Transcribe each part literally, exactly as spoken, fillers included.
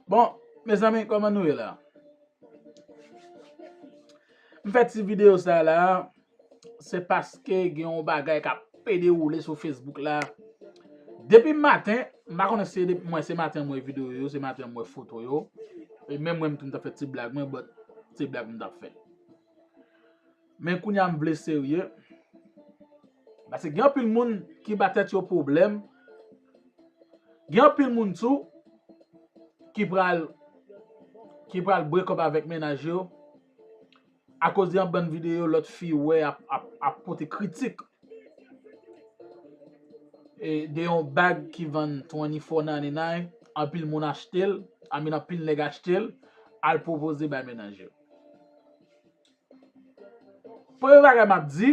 Bon, mezanmi, kòman nou ye la? M fè ti videyo sa la, se paske gen yon bagay k ap pede woule sou Facebook la. Depi maten, m pa konnen si se depi mwen se maten m wè videyo yo, se maten m wè foto yo. E menm mwen m tou m t ap fè ti blag mwen, but ti blag m t ap fè. Men kounye a m vle serye. Paske gen anpil moun ki ba tèt yo pwoblèm. Gen anpil moun tou ki pral ki pral break up avèk mennaj yo. Akoz de yon bann videyo lòt fi wè ap, ap, ap pote kritik. E de yon bag ki vann twenty-four ninety-nine, anpil moun achte l, I mean, anpil nèg achte l, al pwopoze bay mennaj yo. Premye bagay m ap di,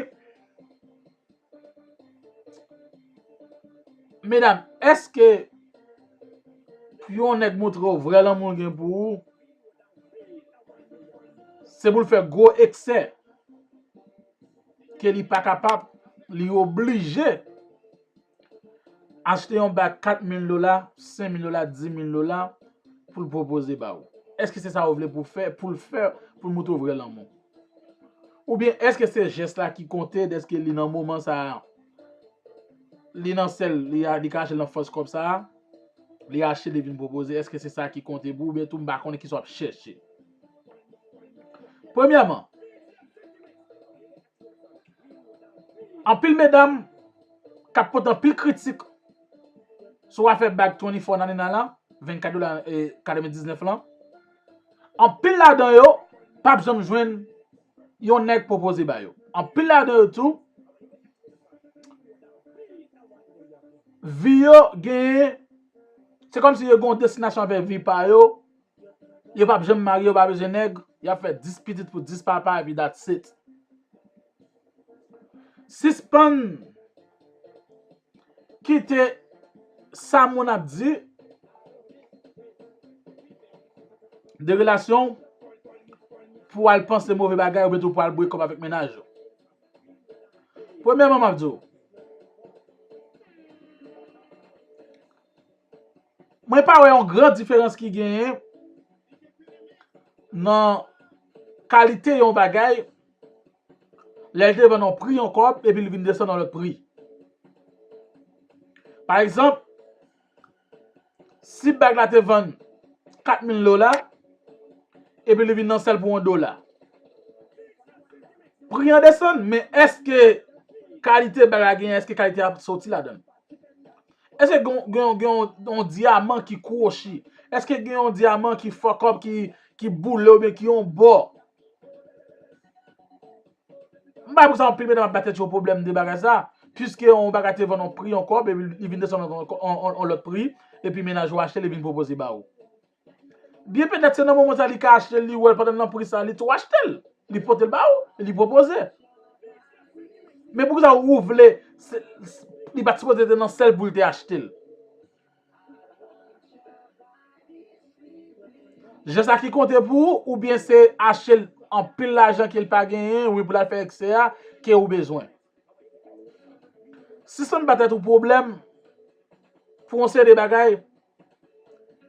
medam, èske pou yon nèg montre w vrè lanmou l gen pou ou, se pou l fè gwo eksè ke li pa kapab, li oblije achte yon bag kat mil dola, senk mil dola, dis mil dola pou l pwopoze ba ou? Èske se sa ou vle pou fè, pou l fè, pou l montre w vrè lanmou? Oubyen èske se jès la ki konte dèske li nan moman sa a, li nan sèl, li a, li ka achte l nan fòs kòb sa a, li achte, li vin pwopoze, èske se sa ki konte pou ou, oubyen tou m pa konnen kisa w ap chèche? Premyèman, anpil medam k ap pote anpil kritik sou afè bag twenty-four ninety-nine la, vennkat dola, e, katrevendiznèf lan. Anpil ladan yo p ap janm jwenn yon nèg pwopoze ba yo. Anpil ladan yo tou, vi yo genyen, se kòmsi yo gen yon destinasyon avèk vi pa yo. Yo p ap janm marye, yo pa bezwen nèg. Y ap fè dis pitit pou dis papa, epi that's it. Sispann kite sa moun ap di de relasyon pou al panse move bagay oubyen tou pou al break up avèk mennaj ou. Premyèman, m ap di w, mwen pa wè yon gran diferans ki genyen nan kalite yon bagay lè l te vann yon pri yon kòb epi l vin desann yon lòt pri. Pa egzanp, si bag la te vann kat mil dola epi li vin nan sèl pou yon dola, pri an desann, men èske kalite bag la genyen, èske kalite a soti ladan l? Èske gen, gen, gen yon, yon dyaman ki kwochi? Èske gen yon dyaman ki fuck up, ki, ki boule oubyen ki yon bò? M pa wè poukisa anpil medam ap ba tèt yo pwoblèm de bagay sa, piske yon bagay te vann yon pri yon kòb, epi li vin desann yon, yon, yon, yon lòt pri, epi mennaj ou achte l, li vin pwopoze ba ou. Byen petèt se nan moman sa li ka achte l, li wè l pandan l nan pri sa, li tou achte l. Li pote l ba ou, li pwopoze. Men poukisa ou vle, se, li pa t sipoze te nan sèl pou l te achte l? Jès la ki konte pou ou, oubyen se achte l anpil lajan ke l pa genyen, wi, pou l al fè eksè a, ke ou bezwen? Sispann ba tèt ou pwoblèm pou yon seri de bagay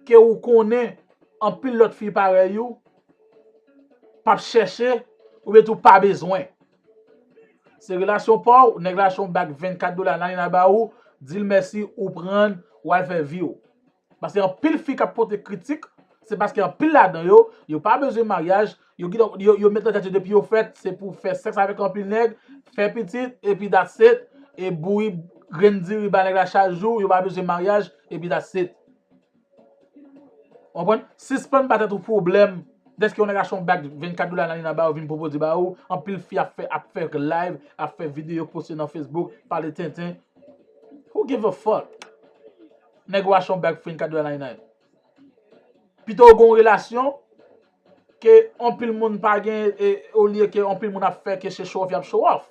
ke ou konnen anpil lòt fi parèy ou p ap chèche oubyen tou pa bezwen. Se relasyon pa w, nèg la achte yon bag vennkat dola, Nanina ba ou, di l mèsi, ou pran l, w al fè vi w. Paske anpil fi k ap pote kritik, se paske anpil ladan yo, yo pa bezwen maryaj, yo, yo, yo met nan tèt yo depi yo fèt, se pou fè sèks avèk anpil nèg, fè pitit, epi that's it, e bouyi grenn diri ba nèg la chak jou, yo pa bezwen maryaj, epi that's it. Ou konprann? Sispann ba tèt ou pwoblèm dèske yon nèg achte yon bag vennkat dola, Nanina ba ou, vin pwopoze ba ou, anpil fi ap fè, ap fè live, ap fè videyo, poste nan Facebook, pale tenten. Who give a fuck? Nèg ou achte yon bag vennkat dola, Nanina. Pito ou gen yon relasyon ke anpil moun pa gen, e olye ke anpil moun ap fè ke se show off y ap show off.